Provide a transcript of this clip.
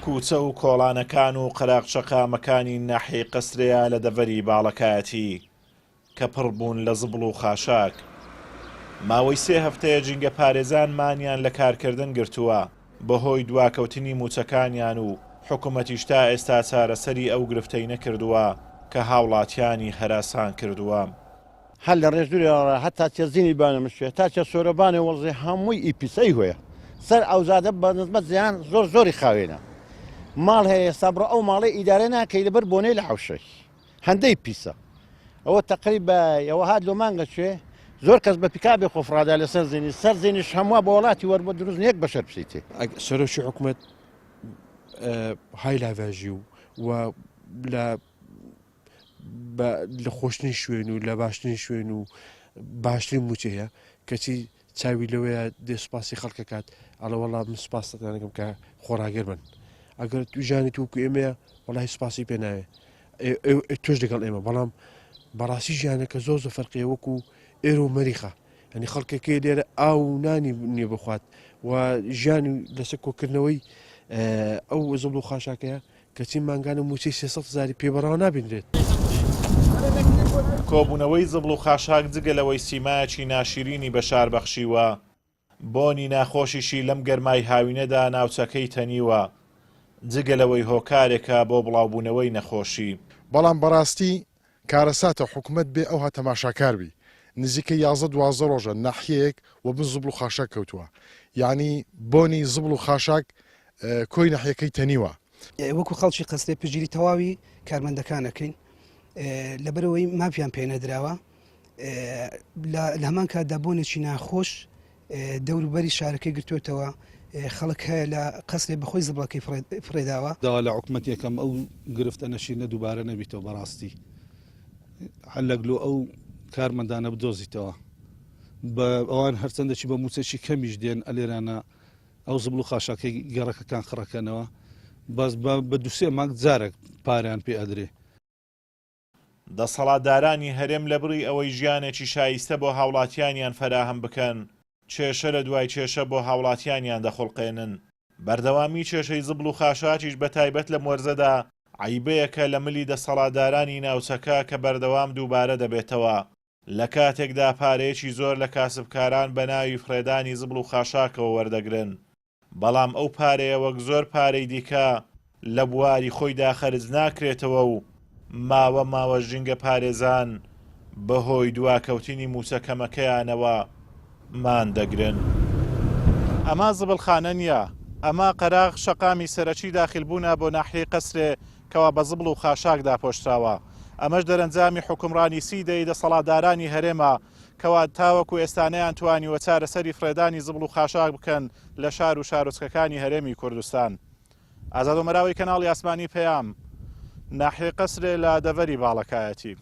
کوچە و کۆڵانەکان و قەراغ شەقامەکانی ناحیەی قەسرێیە لە دەڤەری باڵەکایەتی کە پڕ بوون لە زبڵ و خاشاک. ماوەی سێ هەفتەیە ژینگەپارێزان مانیان لە کارکردن گرتووە بەهۆی دواکەوتنی مووچەکانیان و حکومەتیش تا ئێستا چارەسەری ئەو گرفتەی نەکردووە کە هاوڵاتیانی هەراسان کردووە. هەر لە ڕێژ دوورێ هەتا چێ زینی بانە مشێ تا چێ سۆرە بانێ وەڵزێ هەمووی ئی پیس ئەی هۆیە سەر ئەوزادە بە نسبەت زیان زۆر زۆری خاوێنە ماڵ هەیە ئێستا بڕۆ ئەو ماڵەی ئیدارە ناکەی لەبەر بۆنەی لە حەوشەی هەندەی پیسە ئەوە تەقریبا ئەوە هات لۆ مانگە چێ زۆر کەس بە پیکابێ خۆفڕادا لەسەر زینی سەر زینیش هەمووە بە وڵاتی وەربە دروست یەک بەشەر بچیتێ. سەرۆکی حکومەت های لاڤاژی و و لە لە خۆشترین شوێن و لە باشترین شوێن و باشترین موچەیە کەچی چاوی لەوەیە دێ سوپاسی خەڵکەکات ئەڵە وەڵا من سوپاستانەکەم کە خۆراگر بن ئەگەر ژیانی توکو ئێمەیە وڵی سوپاسی پێ ناوێ تۆش لەگەڵ ئێمە بەڵام بەڕاستی ژیانەکە زۆر زۆر فەرقیە وەکو ئێرە و مەریخە ینی خەڵکەکەی لێرە ئاو و نانی نییە بخوات و ژیانی لەسەر کۆکردنەوەی ئەو زبڵ و خاشاکەیە کەچی مانگانە مووچەی 300 هەزاری پێ بەڕەوا نابینرێت. کۆبوونەوەی زبڵ و خاشاک جگە لەوەی سیمایەکی ناشیرینی بە شار بەخشیوە، بۆنی ناخۆشیشی لەم گەرمای هاوینەدا ناوچەکەی تەنیوە، جگە لەوەی هۆکارێکە بۆ بڵاوبوونەوەی نەخۆشی. بەڵام بەڕاستی کارەساتە حکومەت بێ ئەوها تەماشاکار بی نزیکەی 11 دوازدە ڕۆژە ناحیەیەک وەبن زبڵ و خاشاک کەوتووە یانی بۆنی زبڵ و خاشاک کۆی ناحیەکەی تەنیوە. وەکو خەڵکی قەسرێ پشتگیری تەواوی کارمەندەکان ئەکەین لەبەرئەوەی مافیان پێنەدراوە لە هەمان کاتدا بۆنێکی ناخۆش دەوروبەری شارەکەی گرتوێتەوە خەڵک هەیە لە قەسرێ بەخۆی زبڵەکەی فڕێداوە. داوا لە حکومەت یەکەم ئەو گرفتە نەشینە دووبارە نەبیتەوە بەڕاستی حەلەک لۆ ئەو کارمەندانە بدۆزیتەوە بە ئەوان هەرچەندەکی بە موچەکی کەمیش دێن ئەلێرانە ئەو زبڵ و خاشاکەی گەڕەکەکان خڕەکەنەوە بەس بە دوسێ مانگ جارێک پارەیان پێ ئەدرێ. دەسەڵاتدارانی هەرێم لەبڕی ئەوەی ژیانێکی شایستە بۆ هاوڵاتیانیان فەراهەم بکەن، کێشە لە دوای کێشە بۆ هاوڵاتیانیان دەخوڵقێنن. بەردەوامی کێشەی زبڵ و خاشاکیش بەتایبەت لەم وەرزەدا عەیبەیەکە لە ملی دەسەڵاتدارانی ناوچەکە کە بەردەوام دووبارە دەبێتەوە، لە کاتێکدا پارەیەکی زۆر لە کاسبکاران بە ناوی فڕێدانی زبڵ و خاشاکەوە وەردەگرن. بەڵام ئەو پارەیە وەک زۆر پارەی دیکە لە بواری خۆیدا خەرج ناکرێتەوە و ماوە ماوە ژینگە پارێزان بەهۆی دواکەوتنی مووچە کەمەکەیانەوە مان دەگرن. ئەمە زبڵخانە نییە، ئەمە قەراغ شەقامی سەرەکی داخیلبوونە بۆ ناحیەی قەسرێ کەوا بە زبڵ و خاشاک داپۆشراوە. ئەمەش دەرەنجامی حوکمڕانی سی دەیەی دەسەڵاتدارانی هەرێمە کەوا تاوەکو ئێستا نەیانتوانیوە چارەسەری فڕێدانی زبڵ و خاشاک بکەن لە شار و شارۆچکەکانی هەرێمی کوردستان. ئازاد ئۆمەراوی کەناڵی ئاسمانی پەیام، ناحیەی قەسرێ لە دەڤەری باڵەکایەتی.